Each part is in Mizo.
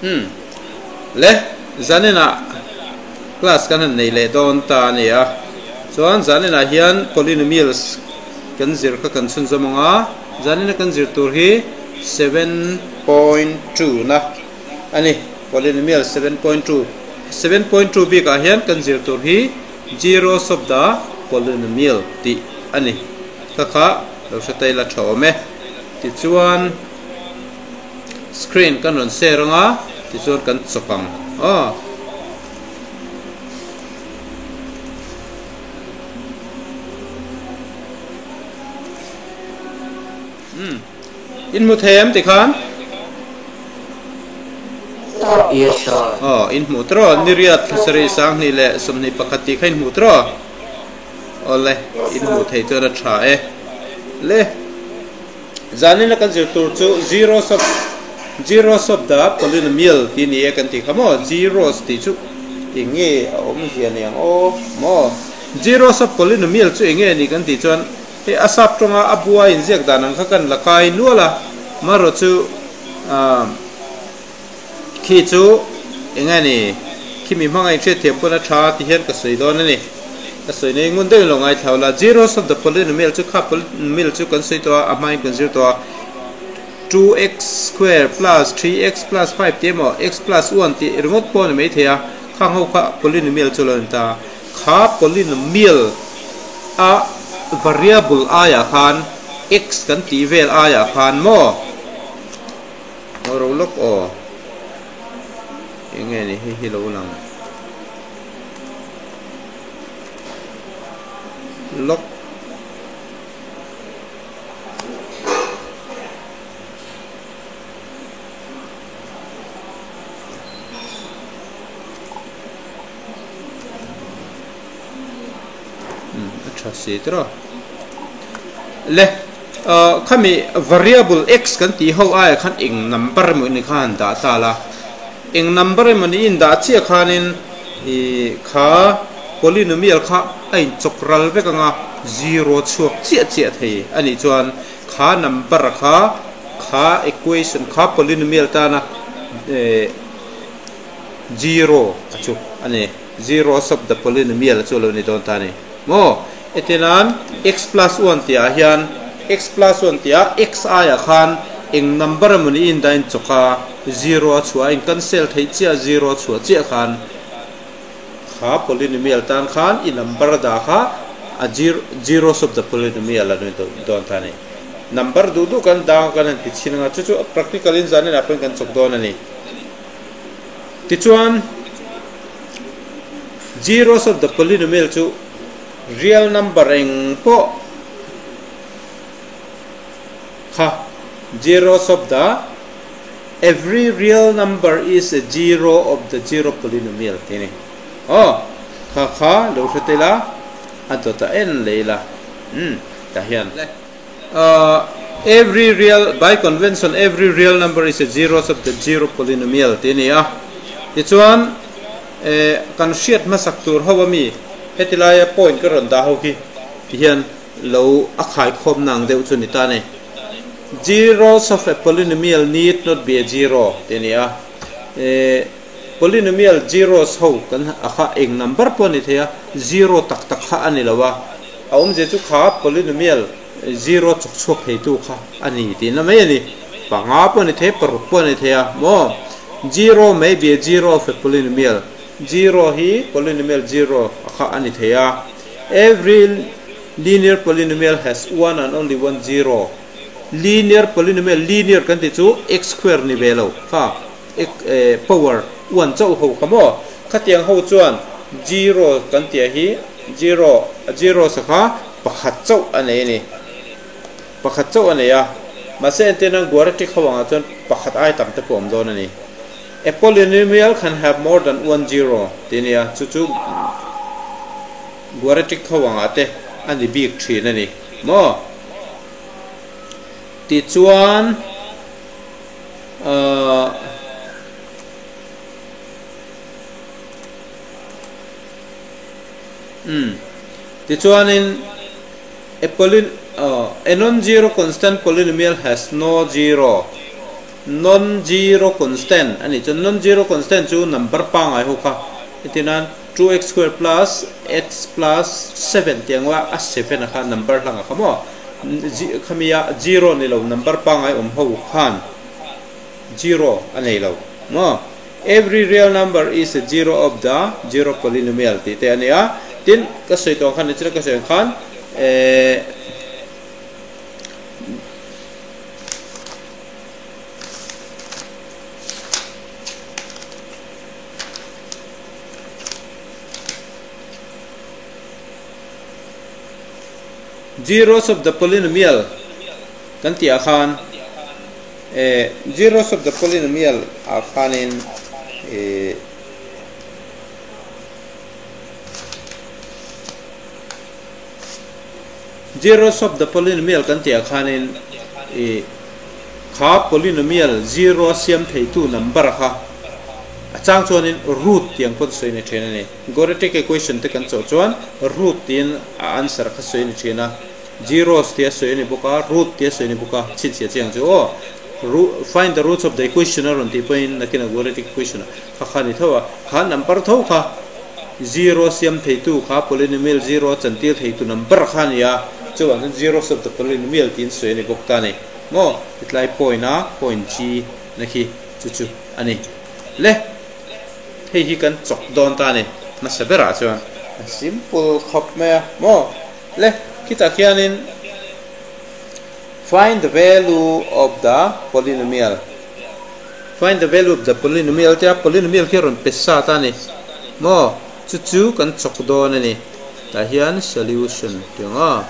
Umm le zaninah class kan han nei leh dawn ta a ni a, chuan zaninah hian polynomials kan zir kha kan chhunzawm ang a, zanina kan zir tur hi 7.2 na a ni, polynomial 7.2, 7.2 bikah hian kan zir tur hi zeros of the polynomial tih a ni, kha kha lo hre ta ila tha awm e, tichuan. Screen kan rawn share anga tichuan kan chawk ang aw. Umm in hmu thei em tikhan? Yes sir. Aw in hmu tawh niriat thlasarih sanghnih leh 21 tih kha in hmu tawh. Awle in hmuh theih chuan a tha e. Le. Zanina kan zir tur chu zeros of zeros of the polynomial tih ni e kan tih kha maw? Zeros tih chu eng nge a awmzia ni ang aw maw? Zeros of polynomial chu eng nge ni kan tih chuan hei a sap tawnga a bua inziak dan ang kha kan la kai nual a, marawh chu ah khi chu eng nge ni khi mi hmanga inhriatthiam pawn a tha ti hian ka sawi dawn a ni. Ka sawi nei ngun deuhin lo ngaithla ula, zeros of the polynomial chu kha polynomial chu kan sawi tawh a, a hmain kan zir tawh a, 2x square plus 3x plus 5 tih emaw x plus 1 tih ringawt pawh a ni maithei a, khang ho kha polynomial chu a lo ni ta. Kha polynomial a variable aiah khan x kan tih vel aiah khan maw Aw ro lawk aw eng nge ni hei hi lo lang. Lawk A tha si tawh a. Le khami variable x kan tih ho aia khan eng number emaw ni kha han dah ta la. Eng number emaw ni in dah chiah khanin ih kha polynomial kha a inchawk ral vek ang a, zero chhuak chiah chiah thei a nih chuan kha number kha kha equation kha polynomial tana eh zero a chu a ni, zeros of the polynomial a chu a lo ni dawn ta a ni maw? Etinan x plus one tih ah hian x plus one tih ah x aiah khan eng number emaw ni in dah inchawk a, zero a chhuah a in cancel theih chiah zero a chhuah chiah khan kha polynomial tan khan i number dah kha a zeros of the polynomial a ni dawn ta a ni. Number duh duh kan dang a kan han ti chhin anga chu chu practical in zanin ah pawhin kan chawk dawn a ni. Tichuan zeros of the polynomial chu real number eng pawh kha zeros of the every real number is a zero of the zero polynomial tih a ni. Aw kha kha lo hre tel a, a dawt a en leh ila umm tah hian every real by convention every real number is a zeros of the zero polynomial tih a ni a. Tichuan Eh, kan hriat hmasak tur ho ami heti laia point ka rawn dah ho khi ti hian lo a khaikhawmna ang deuh chu ni ta ni. Zeros of a polynomial need not be a zero tih a ni a. Eh, polynomial zeros ho kan a kha eng number pawh a ni thei a, zero tak tak kha a ni lo a. A awmzia chu kha polynomial zero chawk chhuak theitu kha a ni tihna mai a ni. Panga pawh a ni thei, paruk pawh a ni thei a maw? Zero may be a zero of a polynomial. Zero hi polynomial zero a kha a ni thei a. Every linear polynomial has one and only one zero. Linear polynomial, linear kan tih chu x square ni ve lo kha, x power one chauh ho kha maw? Khatiang ho chuan zero kan tih hi zero, zeros a kha pakhat chauh a nei a ni. Pakhat chauh a nei a, mahse entirna Guaratic ho angah chuan pakhat ai tam te pawh awm dawn a ni. A polynomial can have more than one zero tih a ni a, chu chu Guaratic ho angah te a ni bik thin a ni maw? Tichuan ahh. Umm. Tichuanin a poly a non-zero constant polynomial has no zero. Non zero constant ani chuan non zero constant chu number pangai ho kha etinan 2x square plus x plus 7 tiangwa a 7 a kha number hlanga kha mo khamia 0 ni lo number pangai om ho khan 0 anei lo mo. Every real number is a zero of the zero polynomial ti te ania tin ka soi to khan ni ka soi khan zeros of the polynomial kan ti a khan zeros of the polynomial a khanin zeros of the polynomial kan ti a khanin kha polynomial zero siam thei tu number kha achang chuanin root tiang pon soini thena ni Goretic equation te kan cho chuan root tin answer kha soini thena zeros tia soini boka root tia soini boka chin chia chiang chu o find the roots of the equation aron ti point nakina Goretic equation kha kha ni thawa kha number tho kha zero siam thei tu kha polynomial zero chantir thei tu number kha nia chuan zeros of the polynomial tin soini bok ta ni mo itlai point a point g na khi chu chu ani le hei hi kan chok don ta ni ma sabera chuan simple khop me mo le kita khianin find the value of the polynomial. Find the value of the polynomial tia polynomial khi ron pesa ta ni mo chu chu kan chok don ani ta hian solution tianga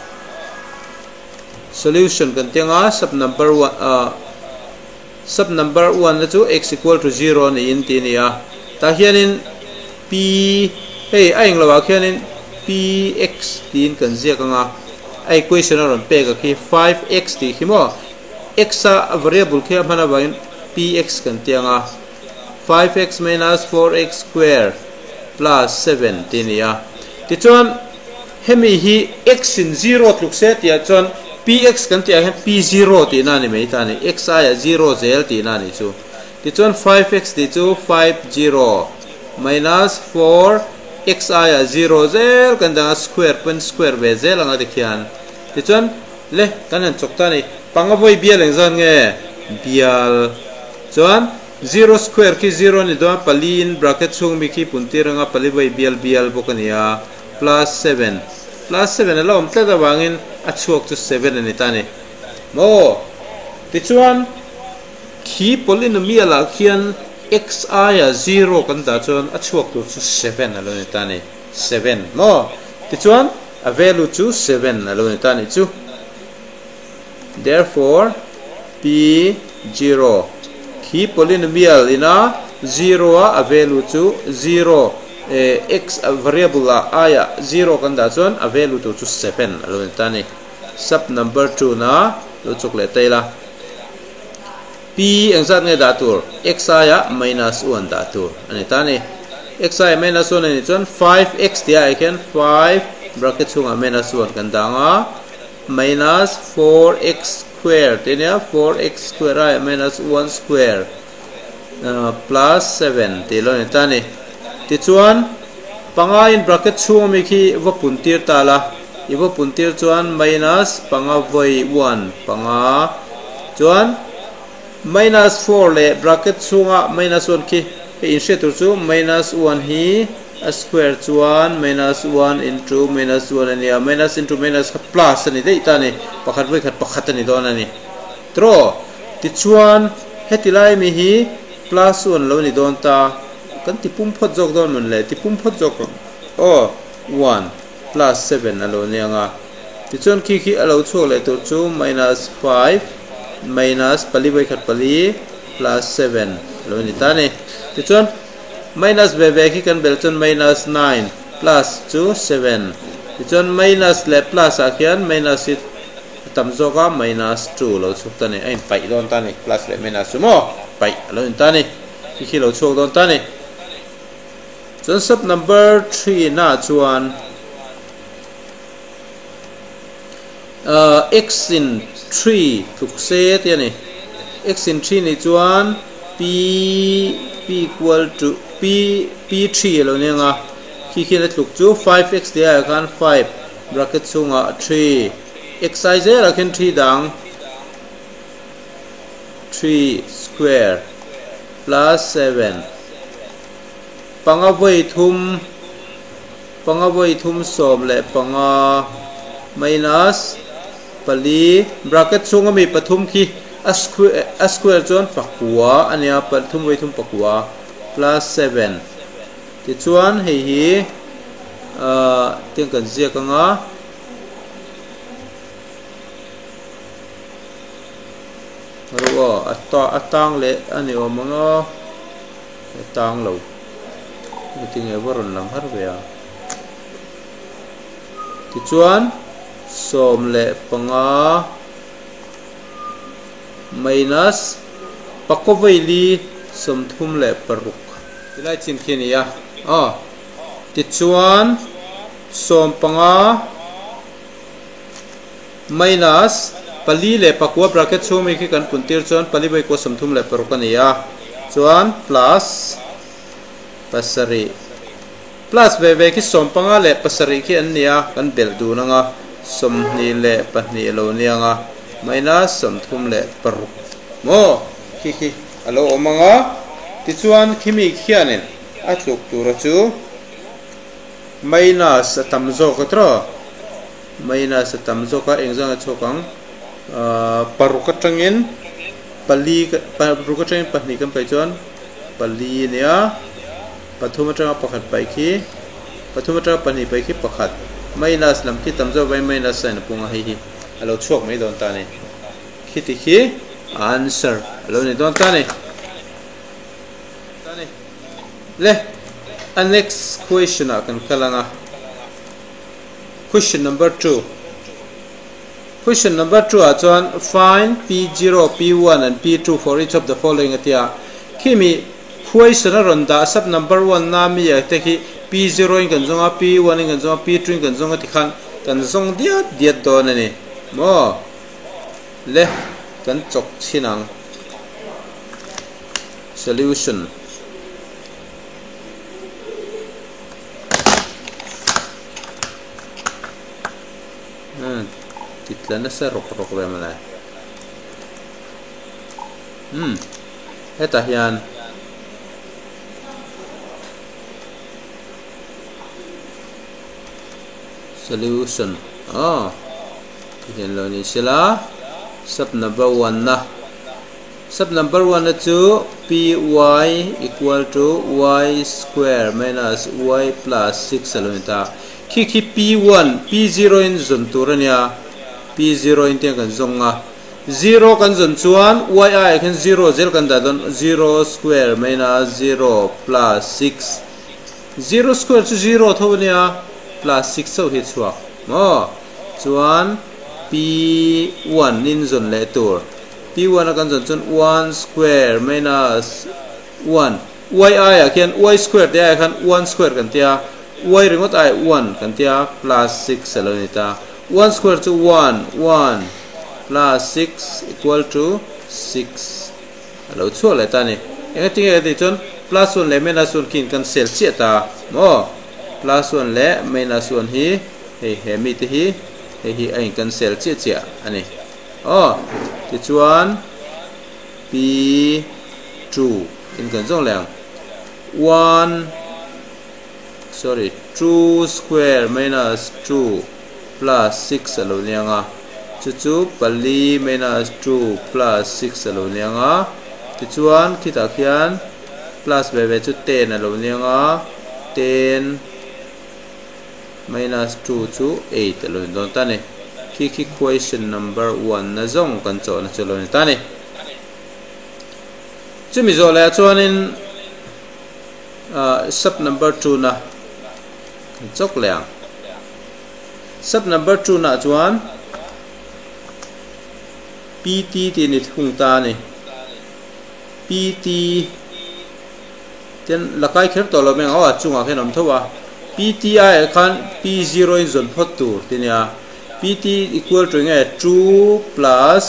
solution kan tianga sub number 1 sub number 1 na chu x equal to 0 ni in ti nia ta hianin p hei a eng lawa khianin px tin kan ziak anga a equation aron pe ka khi 5x ti khi mo x a variable khi hmana wangin px kan tianga 5x minus 4x square plus 7 ti nia ti chuan hemi hi x in 0 tluk se tia chuan px kan tia hian p0 ti na ni mai ta ni x a ya 0 zel ti na ni chu ti chuan 5x ti chu 50 minus 4 x a ya 0 zel kan danga square pen square ve zel anga te khian ti chuan le kan han chok ta ni panga voi bial eng zan nge bial chuan 0 square ki 0 ni do pali in bracket chung mi khi puntir anga pali voi bial bial bok ania plus 7 plus 7 ala om tlat awangin a chuak chu 7 ani ta ni mo ti chuan khi polynomial a khian x a ya 0 kan da chuan a chuak tur chu 7 alo ni ta ni 7 mo ti chuan a value chu 7 alo ni ta ni chu therefore p 0 khi polynomial ina 0 a value chu 0 x a variable a ya 0 kan da chuan a value tu chu 7 alo ni ta ni sub number 2 na lo chuk le taila p engzat nge da tur x a ya minus 1 da tur ani ta ni x a minus 1 ani chuan 5x tia ai khian 5 bracket chunga minus 1 kan danga minus 4x square tenia 4x square a minus 1 square plus 7 ti lo ni ta ni ti chuan panga in bracket chunga mi khi va puntir ta la i va puntir chuan minus panga voi 1 panga chuan minus 4 le bracket chunga minus 1 khi in hre tur chu minus 1 hi a square chuan minus 1 into minus 1 ania minus into minus kha plus ani dei ta ni pakhat voi khat pakhat ani don ani tro ti chuan heti lai mi hi plus 1 lo ni don ta kan ti pum phot jok don mun le ti pum phot jok o 1 plus 7 alo ni anga ti chuan khi khi alo chuak le tur chu minus 5 minus pali voi khat pali plus 7 lo ni ta ni ti chuan minus ve ve khi kan bel chuan minus 9 plus chu 7 ti chuan minus le plus a khian minus it tam zoka minus 2 lo chuk ta ni ain pai don ta ni plus le minus chu mo pai lo ni ta ni khi khi lo chuak don ta ni chuan sub number 3 na chuan x in 3 tluk se ti ani X in 3 ni chuan p p equal to p p3 lo ni anga khi khian a tluk chu 5x te ah khan 5 bracket chhungah 3 x ai zelah khian 3 dang 3 square plus 7 panga vawi thum panga vawi thum 15 minus pali bracket chhunga mi pathum khi a square chuan pakua ania pathum vawi thum pakua plus 7 tichuan hei hi tiang kan ziak anga ro a tang leh ani awm anga a tang lo tinge va rawn lang har ve a tichuan 15 minus pakawvaili 36 tilai chin khi ani a tichuan 15 minus pali leh pakua bracket chhung mi khi kan puntir chuan pali bai ko 36 ani a chuan plus pasarih plus ve ve khi 15 leh pasarih khi an nia kan bel dun anga 22 lo nianga minus 36 mo khi khi alo awm anga tichuan khimi khianin a tluk tura chu minus a tam zawk atro minus a tam zawk a engzang a chhuak ang paruk atangin pali paruk atangin pahnih kan pai chuan pali ania pathum atanga pakhat pai khi pathum atanga pahnih pai khi pakhat minus lam khi tam zawk vai minus sign a punga hei hi alo chhuak mai dawn ta ni khi ti khi answer alo ni dawn ta ni le a next question ah kan kalanga question number 2 question number 2 ah chuan find p0 p1 and p2 for each of the following atia khimi question a rawn dah sub number 1 na mi a te khi p0 in kan zonga p1 in kan zonga p2 in kan zonga ti khan kan zong diat diat dawn ani mo le kan chok chinang solution titlana sa rok rok ve malai heta hian solution hian lo ni sila sub number 1 na sub number 1 na chu py equal to y square minus y plus 6 alo ni ta khi khi p1 p0 in zon tur ania p0 in te kan zonga 0 kan zon chuan y ai khan 0 zel kan da don 0 square minus 0 plus 6 0 square chu 0 tho ania plus 6 so hi chuak mo chuan p1 in zon le tur p1 kan zon chuan 1 square minus 1 y ai a khian y square te ai khan 1 square kan tia y ringot ai 1 kan tia plus 6 alo ni ta 1 square chu 1 1 plus 6 equal to 6 alo chu le ta ni enga tinge ti chon plus 1 le minus 1 kin kan sel che ta mo plus 1 le minus 1 hi hei he mi te hi hei hi a in kan sel che che ani ti chuan p2 in kan zong leng 1 sorry 2 square minus 2 plus 6 alo nianga chu chu pali minus 2 plus 6 alo nianga tichuan khitah khian plus ve ve chu 10 alo nianga 10 minus 2 chu 8 alo ni dawn ta ni khi khi question number 1 na zong kan chaw na chu lo ni ta ni chumi zawh leh chuanin sub number 2 na kan chawk leh ang sub number 2 na chuan pt ti ni thung ta ni pt ten lakai kher to lo meng aw chungah khian awm tho a pt ai khan p0 in zon phawt tur ti nia pt equal to nge 2 plus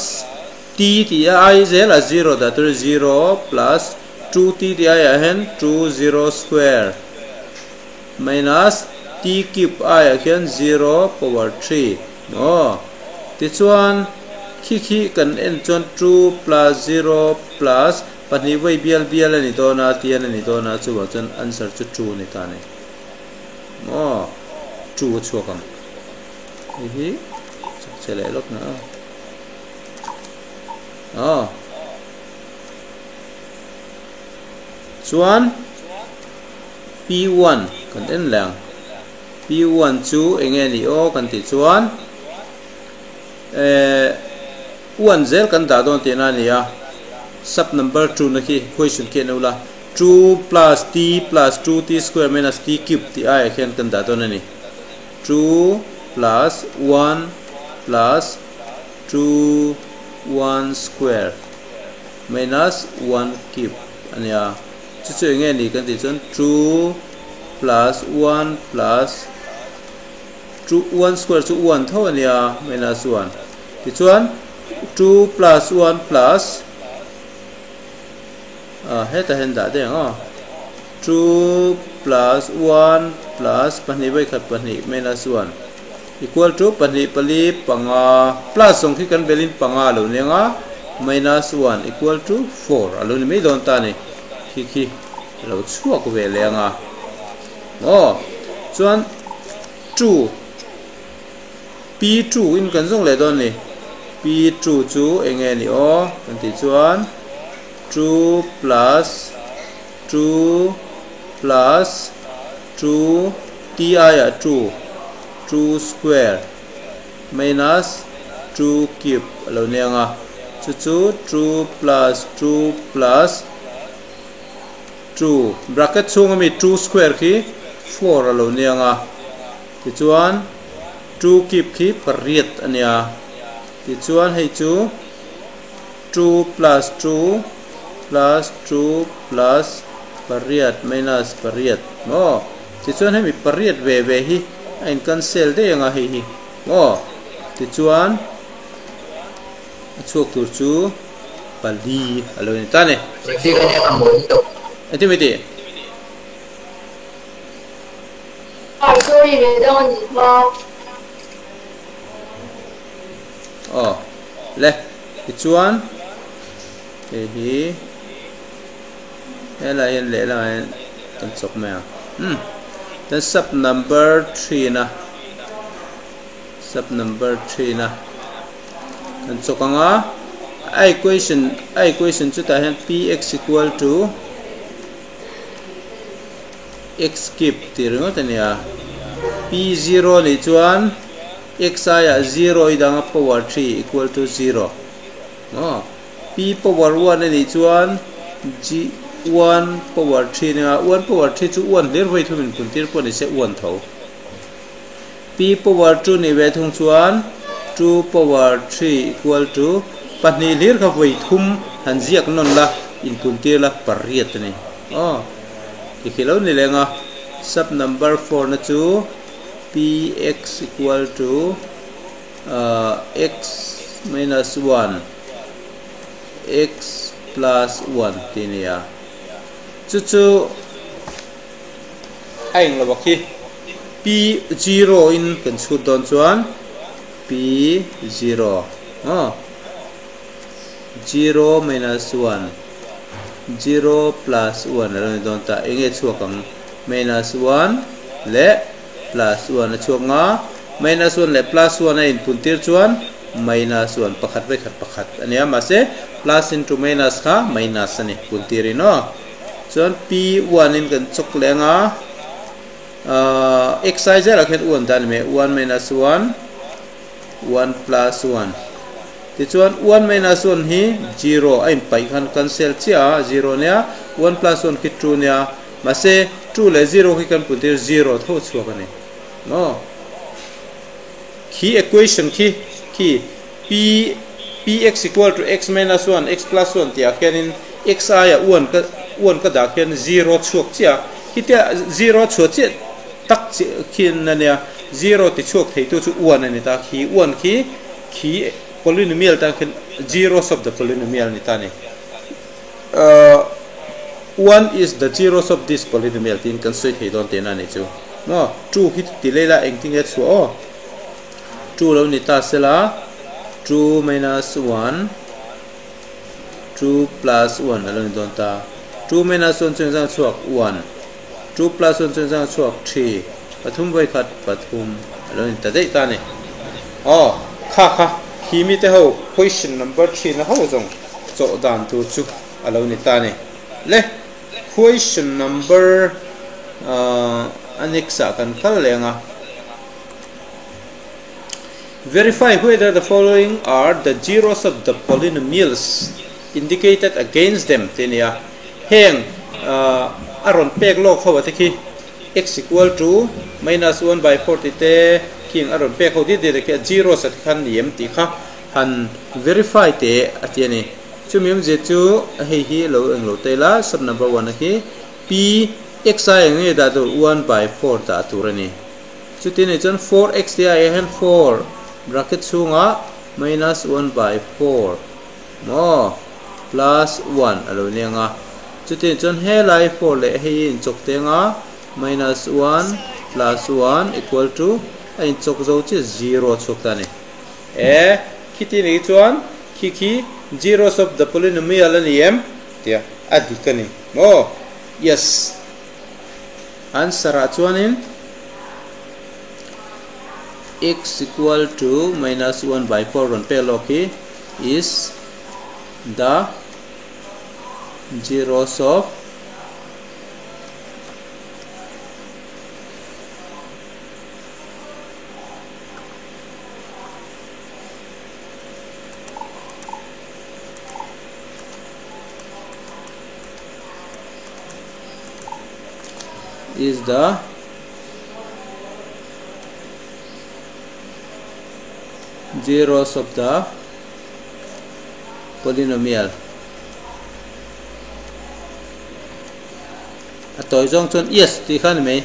T ti ai zel a 0 dah tur 0 plus 2t ti ai ah hian 2 0 square minus t cube ai ah khian 0 power 3 maw. Tichuan khi khi kan en chuan 2 plus 0 plus pahnih vawi bial bial a ni dawn a tian a ni dawn a chuvang chuan answer chu 2 a ni ta a ni maw. 2 a chhuak ang. Hei hi chak che leh lawk na a. Aw. Chuan P1 kan en leh ang. P1 chu eng nge ni aw kan tih chuan eh one zel kan dah dawn tihna a ni a. Sub number 2 na khi question khi an ula 2 plus t plus 2t square minus t cube tih aiah khian kan dah dawn a ni. 2 plus 1 plus 2 1 square minus 1 cube a nia. Chu chu eng nge ni kan tih chuan 2 plus 1 plus 2 1 square chu 1 tho a nia minus 1. Tichuan 2 plus 1 plus hetah hian dah daih ang aw. 2 plus 1 plus pahnih vawi khat pahnih minus 1 equal to pahnih pali panga plus zawng khi kan belin panga a lo ni ang a minus 1 equal to 4 a lo ni mai dawn ta a ni. Khi khi a lo chhuak ve leh ang a. Aw chuan 2 P2 in kan zawng leh dawn a ni. P2 chu eng nge ni aw kan tih chuan 2 plus 2 plus 2 t aiah 2 2 square minus 2 cube a lo ni ang a. Chu chu 2 plus 2 plus 2 bracket chhung ami 2 square khi 4 a lo ni ang a. Tichuan 2 cube khi pariat a nia. Tichuan hei chu 2 plus 2 plus 2 plus pariat minus pariat maw. Tichuan hemi pariat ve ve hi a in cancel daih ang a hei hi maw. Tichuan a chhuak tur chu pali a lo ni ta a ni. Engtin mai tih? Aw le tichuan hei hi helai hian lehlamah hian kan chawk mai ang umm then sub number 3 na sub number 3 na kan chawk ang a a equation a equation chutah hian px equal to x cube tih ringawt a ni a p0 nih chuan x aiah 0 i dang a power 3 equal to 0 maw p power 1 a nih chuan g 1 power 3 nia 1 power 3 chu 1 hlir vawi thum in pun tir pawh ni se 1 tho p power 2 nih ve thung chuan 2 power 3 equal to pahnih hlir kha vawi thum han ziak nawn la in pun tir la pariat a ni aw tikhi lo ni leng a sub number 4 na chu px equal to x minus 1 x plus 1 tih a ni a. Chu chu a eng lo khi p 0 in kan chhut dawn chuan p 0 aw 0 minus 1 0 plus 1 a lo ni dawn ta eng nge chhuak ang minus 1 leh plus 1 a chhuak nga minus 1 leh plus 1 a inpun tir chuan minus 1 pakhat vawi khat pakhat a nia mahse plus into minus kha minus a ni pun tirin aw chuan p1 in kan chawk leh anga x ai zelah khian 1 dah a ni mai 1 minus 1 1 plus 1 tichuan 1 minus 1 hi 0 a inpaih khan cancel chiah a 0 nia 1 plus 1 khi 2 nia mahse 2 leh 0 khi kan pun tir 0 tho chhuak a ni maw khi equation khi khi p px equal to x minus 1 x plus 1 tih ah khianin x aiah 1 ka 1 ka dah khian 0 chhuak chiah a khitia 0 chhuah chiah tak chiah khian a nia 0 ti chhuak thei tu chu 1 a ni ta khi 1 khi khi polynomial tan khian zeros of the polynomial ni ta ni. One is the zeros of this polynomial tiin kan sawi thei dawn tihna a ni chu. Maw? Two hi ti lei la engtin nge chhuah aw? Two lo ni ta sela, two minus one, two plus one a lo ni dawn ta. Two minus one chu engzang chhuak? One. Two plus one chu engzang chhuak? Three. Pathum vawi khat pathum a lo ni ta daih ta a ni. Aw, kha kha khi mite ho question number three na ho zawng chawh dan tur chu a lo ni ta a ni. Le, question number a next ah kan kal leh ang a. Verify whether the following are the zeros of the polynomials indicated against them tih a ni a. Heng a rawn pek lawk ho te khi x equal to minus 1 by 4 tih te khing a rawn pek ho diat diat te khi a zeros ah te khan ni em tih kha han verify teh a ti a ni. Chumi awmzia chu hei hi lo englo ta ila sub number one a khi p x ai eng nge dah tur 1 by 4 dah tur a ni. Chuti nei chuan 4x tih aiah hian 4 bracket chhungah minus 1 by 4 maw plus 1 a lo ni ang a. Chuti nei chuan helai 4 leh hei hi inchawk teng a minus 1 plus 1 equal to a inchawk zo chiah zero chhuak ta a ni. E, khiti nih chuan khi khi zeros of the polynomial a ni em? Tia a dik a ni maw? Yes. Answer ah chuanin x equal to minus 1 by 4 rawn pek lawk hi is the zeros of Is the zeros of the polynomial. A tawi zawng chuan yes tih kha a ni mai.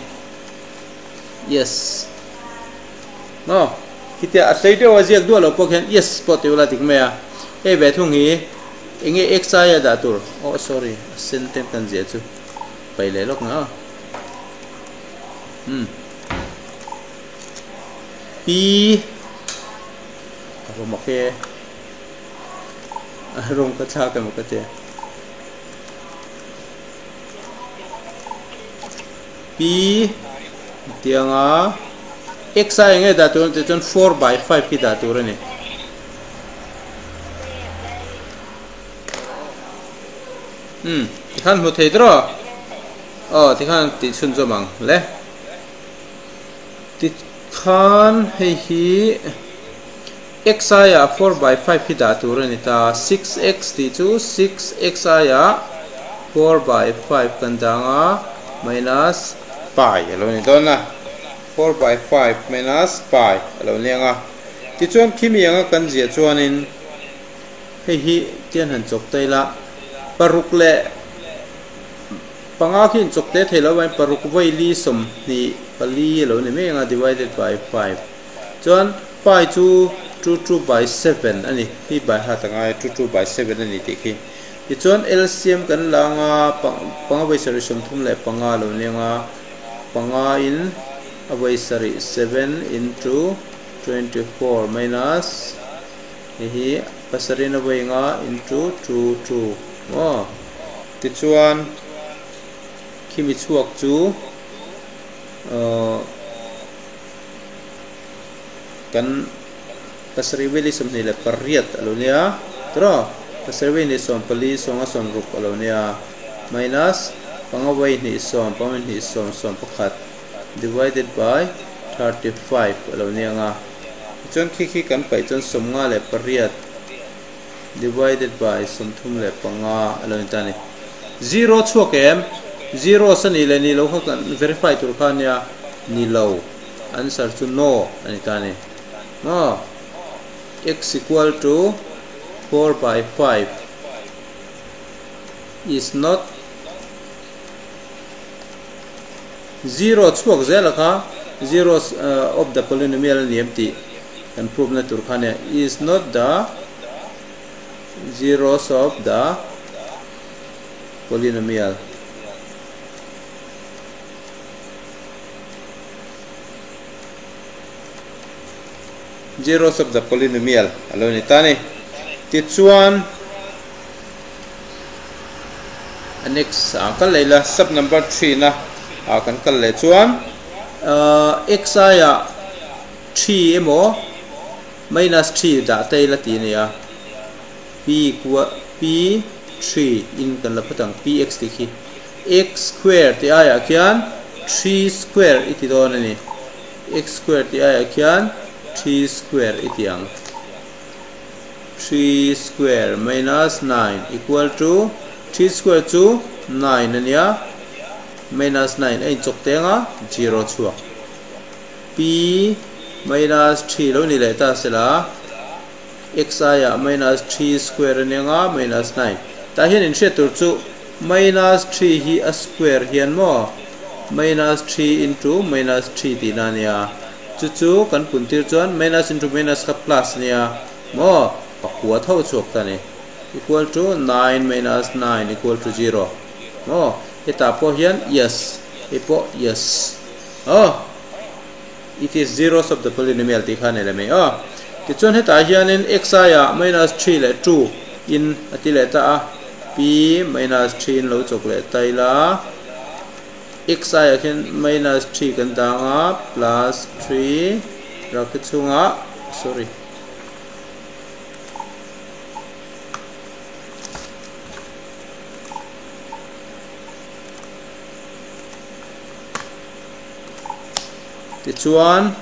Yes. Maw? Khitia a hlei deuh a ziak duah lo pawh khian yes pawh ti ula tik mai a. Hei ve thung hi enge x aia dah tur? Oh sorry, a sen te kan ziah chu pai leh lawk nga. Hmm. P a va mak e. A rawng ka thlak emaw ka tia. P tianga x a enge dah tur tih chuan 4 by 5 khi dah tur a ni. Hmm, tikhan hmu thei tawh aw tikhan tih chhun zawm ang le. Tikhan hei hi x aia 4 by 5 khi dah tur a ni ta. 6x tih chu 6x aia 4 by 5 kan dang a minus pi a lo ni dawn a. 4 by 5 minus pi a lo ni ang a. Tichuan khimi anga kan ziah chuanin hei hi tian han chawk ta ila paruk leh panga khi inchawk teh thei lo avangin paruk vawi li 24 a lo ni mai ang a divided by 5. Chuan pi chu two two by seven a ni, hi by heart a ngai a, two two by seven a ni tih khi. Tichuan LCM kan la anga panga vawi sarih 35 a lo ni anga, panga in a vawi sarih seven into 24 minus hei hi pasarih in a vawi nga into two two maw. Tichuan khimi chhuak chu ahh. Kan pasarih veli 28 a lo nia tawh pasarih vei hnih 14 sawnga 60 a lo nia minus panga vei hnih sawm panga vei hnih sawm 11 divided by 35 a lo nia nga tichuan khi khi kan paih chuan 58 divided by 35 a lo ni ta a ni. Zero chhuak em? Zero sa nih leh nih loh kha kan verify tur kha a nia ni lo. Answer chu no a ni ta a ni. Maw? X equal to 4 by 5 is not zero chhuak zel a kha zeros of the polynomial a ni em tih kan prove na tur kha a nia is not the. Zeros of the polynomial. Zeros of the polynomial a lo ni ta ni. Tichuan a next ah kal leh ila sub number 3 na ah kan kal leh chuan x aia 3 emaw minus 3 dah te ila tih a ni a p equal p 3 in kan la phawt ang px tih khi x square tih aiah khian 3 square i ti dawn a ni x square tih aiah khian 3 square i ti ang 3 square minus 9 equal to 3 square chu 9 a nia minus 9 a inchawk teng a 0 chhuak. P minus 3 lo ni leh ta sela, x aiah minus 3 square a nia nga minus 9. Tah hian inhriat tur chu minus 3 hi a square hian maw minus 3 into minus 3 tihna a nia. Chu chu kan pun tir chuan minus into minus kha plus a nia maw pakua tho chhuak ta a ni. Equal to 9 minus 9 equal to 0 maw hetah pawh hian yes hei pawh yes. Aw, it is zeros of the polynomial tih kha a nei leh mai aw. Tichuan hetah hianin x aiah minus 3 leh 2 in a ti leh ta a, p minus 3 in lo chawk leh ta ila, x aiah khian minus 3 kan dang a, plus 3 bracket chhungah, sorry. Tichuan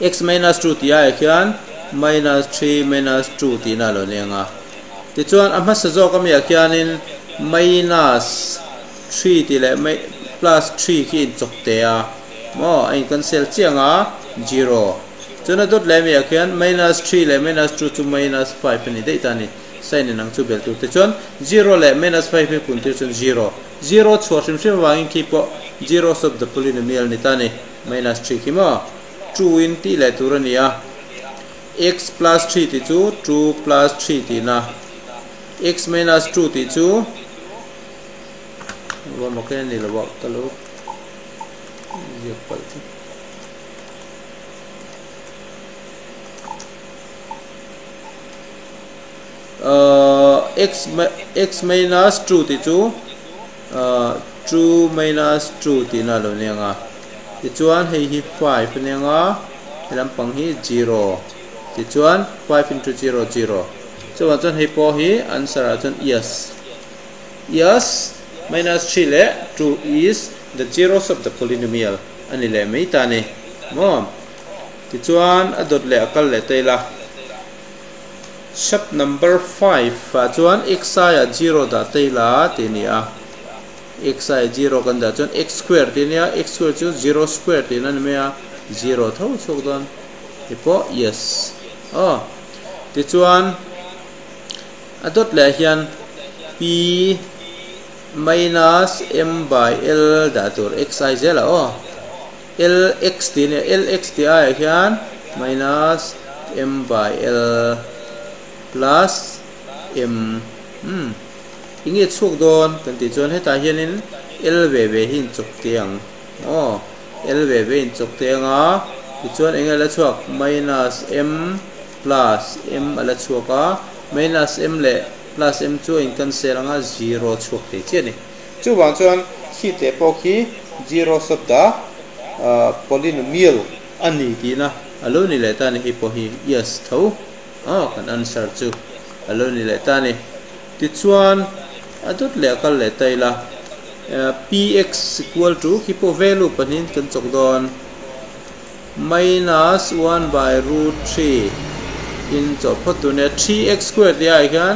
x minus 2 tih aiah khian minus 3 minus 2 tihna a lo ni ang a. Tichuan a hmasa zawk amiah khianin minus 3 tih leh plus 3 khi inchawk teh a maw a in cancel chiah ang a 0. Chuan a dawt leh amiah khian minus 3 leh minus 2 chu minus 5 a ni daih ta a ni. Sign inang chu bel tur te chuan 0 leh minus 5 hi pun tir chuan 0. Zero chhuah hrim hrim avangin khi pawh zeros of the polynomial ni ta a ni. Minus 3 khi maw? 2 in tih leh tur a ni a. X plus 3 tih chu 2 plus 3 tihna. X minus 2 tih chu va mak e ni lo a ka lo ziak palh chu. X x minus 2 tih chu 2 minus 2 tihna a lo ni ang a. Tichuan hei hi 5 a ni ang a, he lampang hi 0. Tichuan 5 into 0 0. Chuvang chuan hei pawh hi answer ah chuan yes. Yes minus 3 leh 2 is the zeros of the polynomial a ni leh mai ta a ni maw. Tichuan a dawt leh a kal leh ta ila. Shop number 5 ah chuan x aiah 0 dah ta ila tih a ni a, x aiah 0 kan dah chuan x square tih a nia, x square chu 0 square tihna a ni mai a, 0 tho chhuak dawn tih pawh yes aw. Tichuan a dawt leh hian p minus m by l dah tur x ai zel ah aw. L x tih a nia, L x tih aiah hian minus m by L plus m umm eng nge chhuak dawn kan tih chuan hetah hianin L ve ve hi inchawk teh ang aw, L ve ve inchawk teh ang a, tichuan eng nge la chhuak minus m plus m a la chhuak a, minus m leh plus m chu a in cancel ang a zero chhuak thei chiah a ni. Chuvang chuan khi teh pawh khi zeros of the polynomial a ni tihna a lo ni leh ta a ni. Hei pawh hi yes tho aw kan answer chu a lo ni leh ta a ni. Tichuan a dawt leh a kal leh ta ila px equal to khi pawh value pahnihin kan chawk dawn minus 1 by root 3 in chawh phawt tur nia 3x square tih aiah hian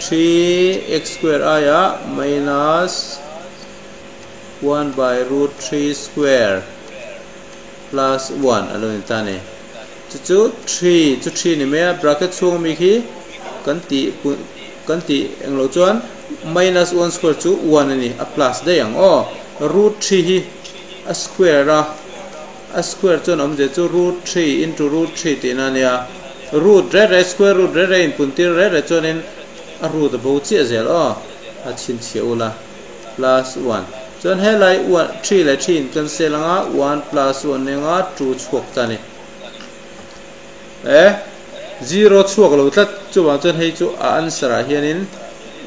3x square aiah minus 1 by root 3 square plus 1 a lo ni ta a ni. Chu chu 3 chu 3 ni mai a bracket chhung ami khi kan tih kan tih englo chuan minus 1 square chu 1 a ni a plus daih ang aw root 3 hi a square a. A square chuan awmzia chu root 3 into root 3 tihna a nia. Root re re square root re re in pun tir re re chuanin a root a bo chiah zel aw a chhinchhiah ula plus one chuan helai one three leh three in cancel anga one plus one anga two chhuak ta ni e zero chhuak lo tlat chuvang chuan hei chu a answer ah hianin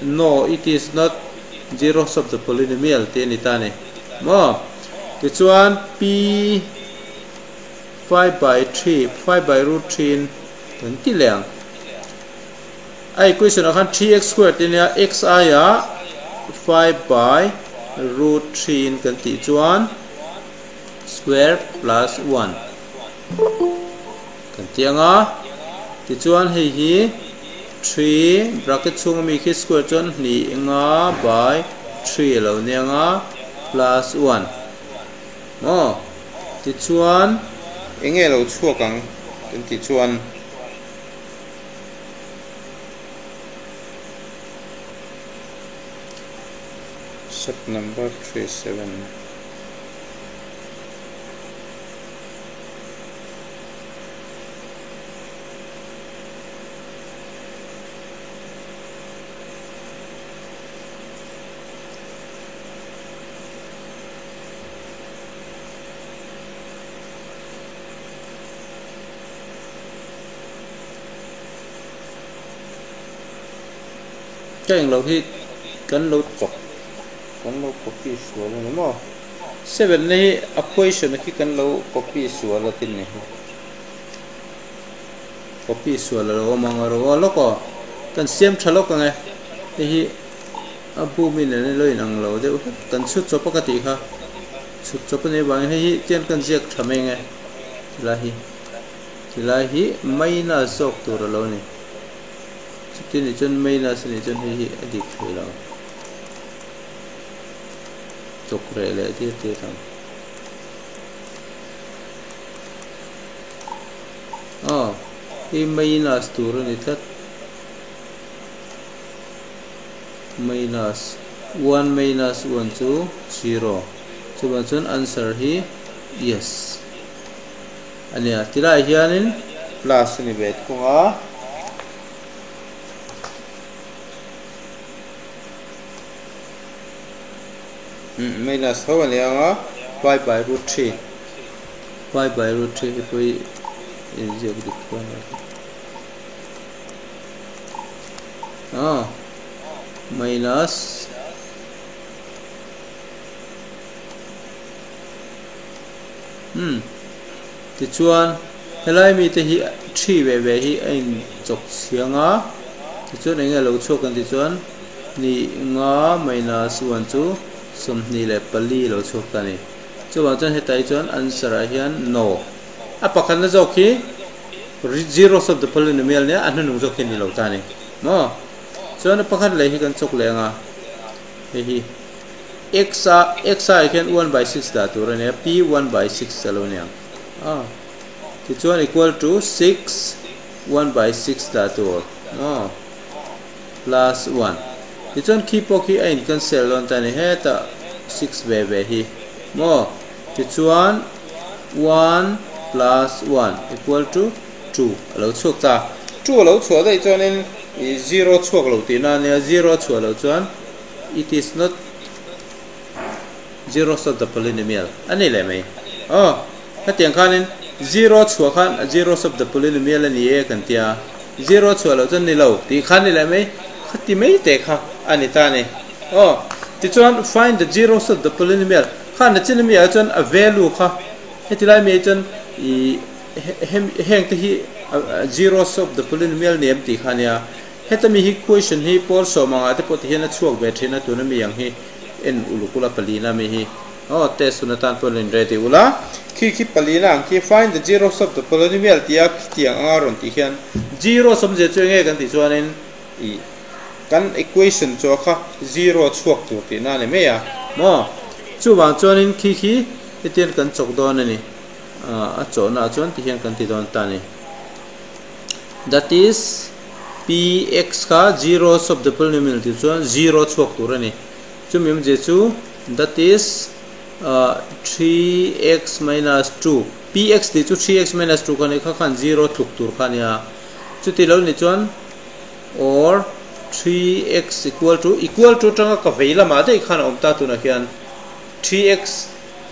no it is not zeros of the polynomial tih a ni ta ni maw tichuan p 5 by 3 5 by root 3 in kan ti leh ang a equation ah khan 3x square tih ania x aia 5 by root 3 in kan tih chuan square plus 1 kan ti anga tichuan hei hi 3 bracket chhung ami khi square chuan hnih nga by 3 a lo nia nga plus 1 Maw? Tichuan, eng nge lo chhuak ang kan tih chuan Sub number 37. Ka englo hi kan lo chawk kan lo copy sual a ni maw seven na hi a question khi kan lo copy sual a tin ni hi copy sual a lo awm ang a ro a lawk aw kan siam tha lawk ang e hei hi. A bu mi nen lo in ang lo deuh hlek kan chhut chawp a ka tih kha chhut chawp a nih avangin hei hi tian kan ziak tha mai nge tilai hi tilai hi minus zawk tur a lo ni chuti nih chuan minus a nih chuan hei hi a dik thei lo chawk reh leh tir tir ang aw hei minus tur a ni tlat. Minus one minus one chu zero chuvang chuan answer hi yes a nia tilaiah hianin plus a ni ve thung a. Minus tho a ni ang a pi by root three pi by root three hi pawh hi inziak dik chuan a. Ah minus hmm tichuan helai mite hi thi ve ve hi a in chawk chhiang a tichuan eng nge lo chhuak kan tih chuan ni nga minus 1 chu 24 lo chhuak ta ni chuvang chuan hetai chuan answer ah hian no a pakhatna zawk hi Zeros of the polynomial nia a hnunung zawk hi a ni lo ta a ni maw? Chuan a pakhat leh hi kan chawk leh ang a, hei hi x a x a ah hian 1 by 6 dah tur a nia, p 1 by 6 a lo ni ang a, tichuan equal to 6 1 by 6 dah tur maw? Plus 1 tichuan khi pawh khi a in cancel dawn ta a ni, hetah 6 ve ve hi maw? Tichuan, one plus one equal to two a lo chhuak ta. Two a lo chhuah daih chuanin ih zero chhuak lo tihna a nia, zero a chhuah loh chuan it is not zeros of the polynomial a ni leh mai. Aw, hetiang khanin zero chhuah khan zeros of the polynomial a ni e kan tia, zero chhuah loh chuan ni lo tih khan ni leh mai, khati mai teh kha a ni ta a ni. Aw, tichuan find the zeros of the polynomial. Khan a chin ami ah chuan a value kha heti lai mi ah chuan ih heng te hi zeros of the polynomial ni em tih kha ania heta mi hi question hi pawl sawm ang ah te pawh ti hian a chhuak ve thin a tuna mi ang hi en uluk ula palina mi hi aw test hun atan pawh in ready ula khi khi palina ang khi find the zeros of the polynomial tia khitiang anga rawn tih hian zeros awmzia chu enge kan tih chuanin ih Kan equation chu a kha zero chhuak tur tihna a ni mai a maw? Chuvang chuanin khi khi hetiang kan chawk dawn a ni. A chawhnaah chuan tihian kan ti dawn ta a ni. That is px kha zeros of the polynomial tih chuan zero chhuak tur a ni. Chumi awmzia chu that is 3x minus 2 px tih chu 3x minus 2 kha a ni kha khan zero tluk tur kha a nia. Chuti lo ni chuan or 3x equal to equal to tanga ka vei lamah daih khan a awm ta tunah khian 3x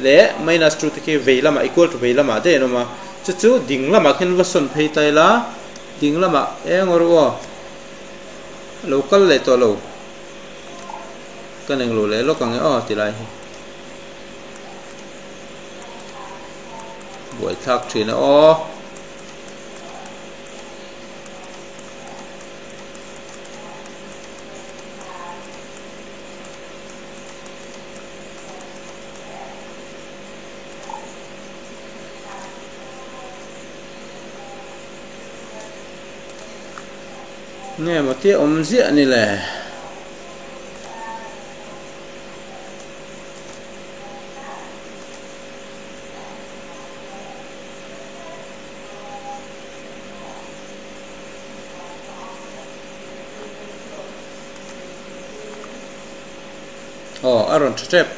leh minus 2 te khi vei lamah equal to vei lamah daih an awm a. Chu chu ding lamah khian va sawn phei ta ila ding lamah eng awr aw a lo kal leh tawh lo ka neng lo leh lawk ang e aw ti lai hi buai thlak thin a aw. Nge maw tia awm ziah ni le? Aw a rawn tha tep.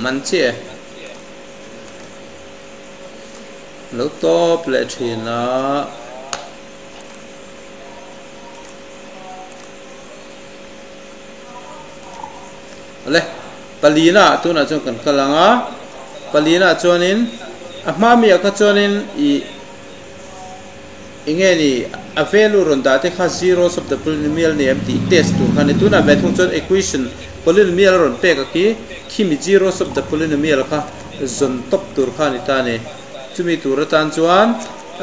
Man chiah e. Lo tawp leh thin a. Awle, palina tunah chuan kan kal ang a. Palina chuanin a hma mi ah kha chuanin ih enge ni a value rawn dah te kha zeros of the polynomial ni em tih test tur kha a ni. Tunah ve thung chuan equation polynomial a rawn pek a khi khimi zeros of the polynomial kha zawn tawp tur kha a ni ta a ni. Chumi tur atan chuan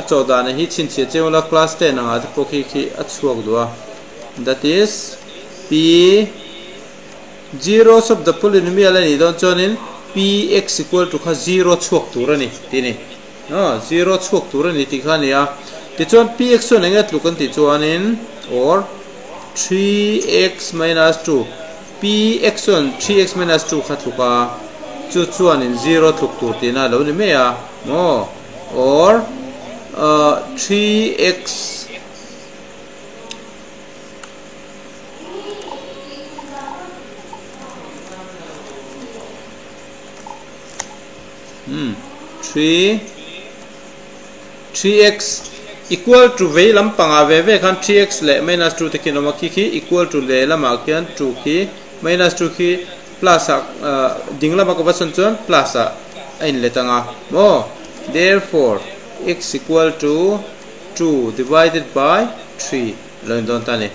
a chaw dahna hi chhinchhiah cheu la class ten angah te pawh khi khi a chhuak duh a that is p zeros of the polynomial a nih dawn chuanin px equal to kha zero chhuak tur a ni tih a ni. Aw zero chhuak tur a ni tih kha a ni a. Tichuan px chuan eng nge tluk an tih chuanin or 3x minus 2 px chuan 3x minus 2 kha tluk a chu chuanin zero tluk tur tihna a lo ni mai a maw or 3x Umm 3 3x equal to vei lampangah ve ve khan 3x leh minus 2 te khi an awm a khi khi equal to leh lamah khian 2 khi minus 2 khi plus ah ding lama ka va sawn chuan plus ah a inlet ang a maw therefore x equal to 2 divided by 3 a lo in dawn ta a ni.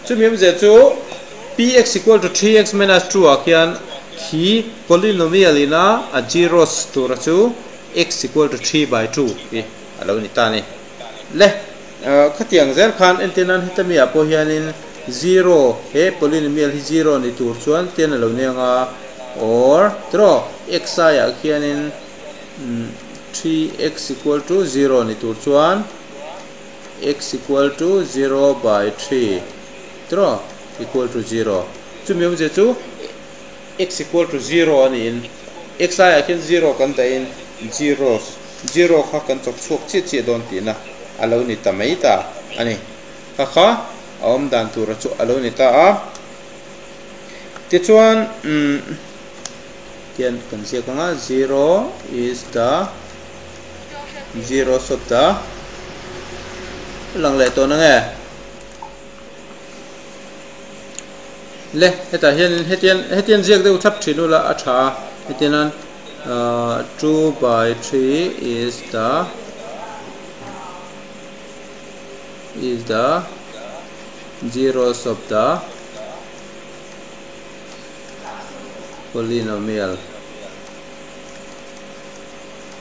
Chumi awmzia chu px equal to 3x minus 2 ah khian khi polynomial ina a zeros tura chu x equal to 3 by 2 hi a lo ni ta a ni. Le khatiang zel khan entir nan heta mi ah pawh hianin zero he polynomial hi zero ni tur chuan tian a lo ni ang a or tiraw x aiah khianin 3x equal to zero ni tur chuan x equal to 0 by 3 tiraw equal to 0 chumi awmzia chu x equal to 0 a niin x aiah khian 0 kan dahin zeros zero kha kan chawk chhuak chiah chiah dawn tihna a lo ni ta mai ta a ni kha kha a awm dan tura chu a lo ni ta a tichuan umm tian kan ziak ang a 0 is the Zero sawt ta lang leh tawh na nge le hetah hian hetian hetian ziak deuh thlap thin ula a tha a hetian an 2 by 3 is the is the zeros of the polynomial.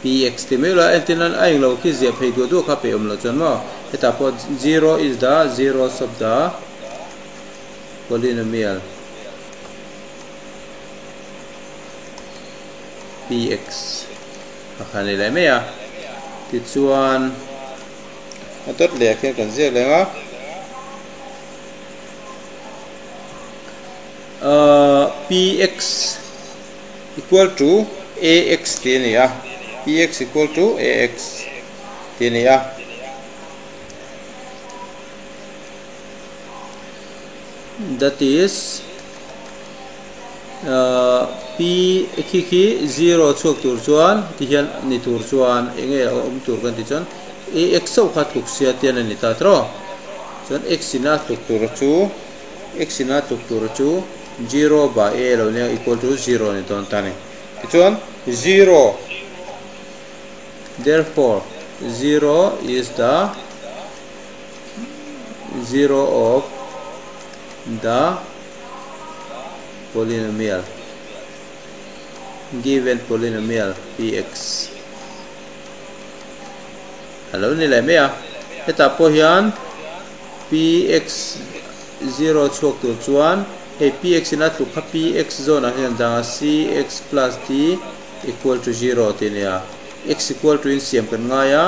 Px ti mai ula entir nan a englo khi ziah phei duah duah kha peih awm loh chuan maw hetah pawh zero is the zeros of the polynomial px a kha ni leh mai a tichuan a dawt leh ah khian kan ziak leh ang a px equal to ax tih a ni a, px equal to ax tih a ni a. That is P khi khi zero chhuak tur chuan ti hian ni tur chuan eng nge a awm tur kan tih chuan ax chauh kha tluk sia tian a ni ta tawh. Chuan x ina tluk tur chu x ina tluk tur chu zero by a lo nia equal to zero a ni dawn ta a ni. Tichuan zero therefore zero is the zero of the polynomial given polynomial px a lo ni leh mai a hetah pawh hian px zero chhuak tur chuan hei px in a tluk kha px zawnah hian an dang a cx plus d equal to zero tih a ni a x equal to in siam kan ngai a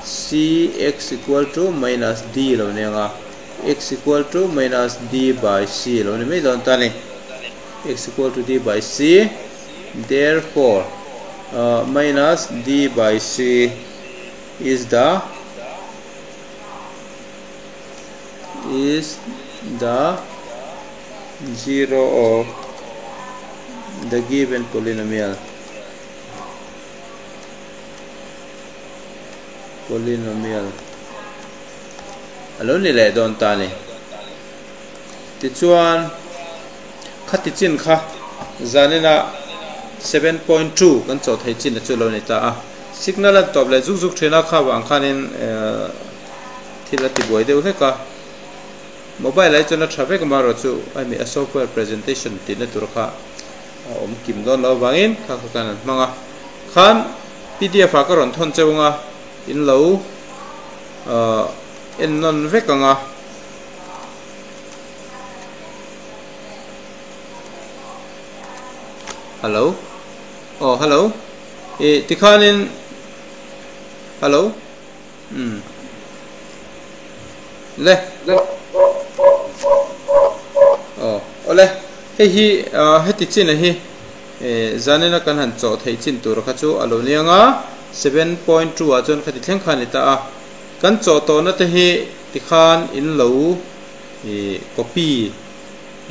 cx equal to minus d lo ni ang a. X equal to minus d by c lo ni mai dawn ta a ni. X equal to d by c therefore minus d by c is the is the zero of the given polynomial polynomial. A lo ni leh dawn ta a ni. Tichuan, khati chin kha zaninah 7.2 kan chawh thei chin a chu lo ni ta a. Signal an tawp leh zuk zuk thin a, kha vang khanin thil a ti buai deuh hlek a. Mobile ah hi chuan a tha vek amaherawh chu hemi a software presentation tihna tur kha a awm kim dawn loh avangin kha kha khan an hmang a. Khan pdf ah ka rawn thawn cheu ang a, in lo. En nawn vek ang a. Hello aw hello ih tikhanin hello umm le aw awle hei hi heti chin a hi ih zanina kan han chawh theih chin tur kha chu a lo niang a 7.2 ah chuan khati thleng kha a ni ta a. Kan chawh tawhna te hi tikhan in lo ih copy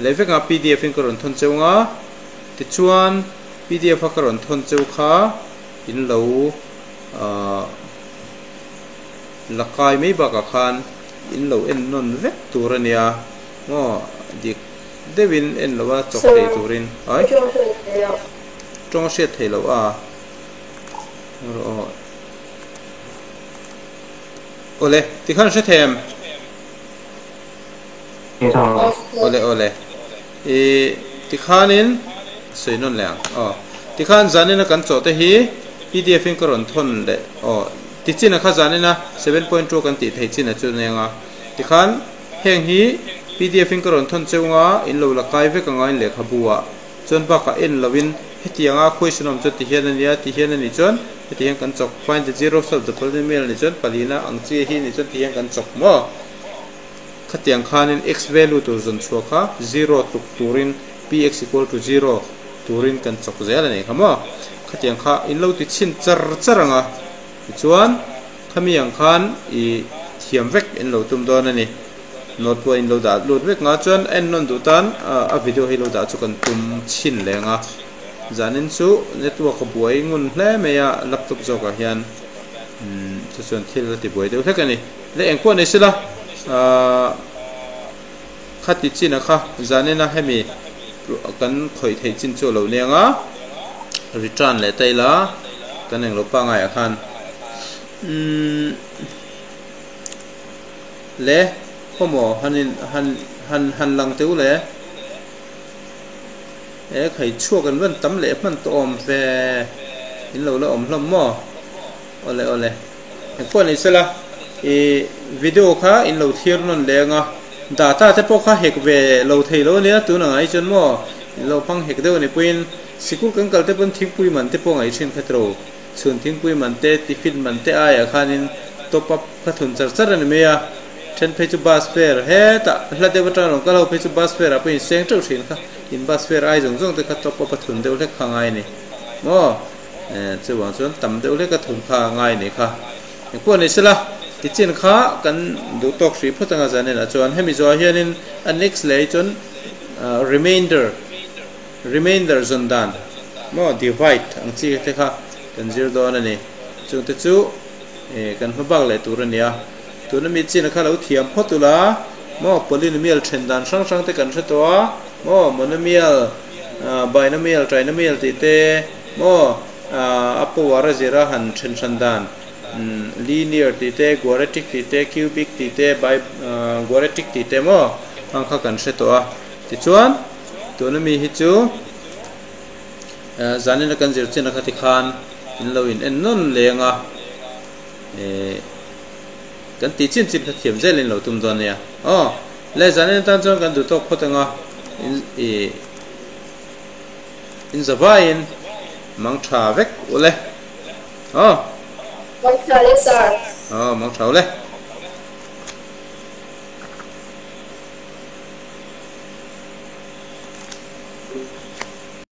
leh vek anga pdf in ka rawn thawn cheu anga tichuan pdf a ka rawn thawn cheu kha in lo ah la kai mai bakah khan in lo en nawn vek tur a nia maw dik deuhin en lo a chawk thei turin ai tawng a hriat theih loh a rawh. Awle, tikhan hre thei em? Awle awle. I tikhanin sawi nawn leh ang. Aw. Tikhan zanina kan chawh te hi pdf in ka rawn thawn leh aw. Tichina kha zanina 7.2 kan tih theih china chu nia nga. Tikhan heng hi pdf in ka rawn thawn cheu nga in lo la kai vek anga in lehkhabu ah. Chuan bakah en loin hetianga question awm chuan ti hian a nia, ti hian a nih chuan heti hian kan chawk, find the zeros of the polynomial nih chuan palina ang chi hi nih chuan ti hian kan chawk maw? Khatiang khanin x value tur zawn chhuah kha zero tluk turin px equal to zero turin kan chawk zel a nih kha maw? Khatiang kha in lo ti chhin char char ang a, tichuan khami ang khan i thiam vek in lo tum dawn a ni. Note pawh in lo dah lut vek nga chuan a en nawn duh tan a video hi lo dah chu kan tum chhin leng a zanin chu network a buai ngun hle mai a laptop zawk ah hian chu chuan thil a ti buai deuh hlek a ni le engpawh ni sela ahh khati chin a kha zanin a hemi kan khawih theih chin chu a lo leng a return leh ta ila kan englo pangai ah khan umm. Le, khaw maw han in han han han lang teu le. E khai chhuak an rawn tam leh hman tawh awm ve. In lo la awm hlawm maw? Awle awle. Engpawh ni sela i video kha in lo thlir nawn leng a. Data te pawh kha hek ve lo thei lo ania tun ang ai chuan maw in lo hmang hek deuh a ni puiin sikul kan kal te pawn thingpui man te pawh ngaih thin kha tiro. Chhun thingpui man te, tiffin man te aiah khanin top up kha thun char char a ni mai a, then phei chu bus fare hetah hla deuh atang rawn kal ho phei chu bus fare ah pawh in seng teuh thin kha, in bus fare ai zawng zawng te kha top up a thun deuh hlek kha ngai a ni maw? Chuvang chuan tam deuh hlek a thun kha ngai a ni kha. Engpawh ni sela, tichin kha kan duh tawk hrih phawt anga zanin ah chuan hemi zawhah hianin a next leh hi chuan remainder. Remainder zawn dan maw divide ang chi te kha kan zir dawn a ni. Chung te chu kan hma bak leh tur a ni a. Tuna mi chin a kha lo thiam phawt ula maw polynomial then dan hrang hrang te kan hre tawh a maw monomial, binomial, trinomial tih te maw a power a zira han then hran dan linear tih te, quadratic tih te, cubic tih te, biquadratic tih te maw ang kha kan hre tawh a. Tichuan tuna mi hi chu zanin a kan zir chin a kha tikhan in lo in en nawn leng a, kan tih chin chin kha thiam zel in lo tum dawn nia. Aw le zanin atan chuan kan duh tawk phawt anga in ih in zavaiin mang tha vek ule. Aw. Mang tha le sir. Aw mang tha ule.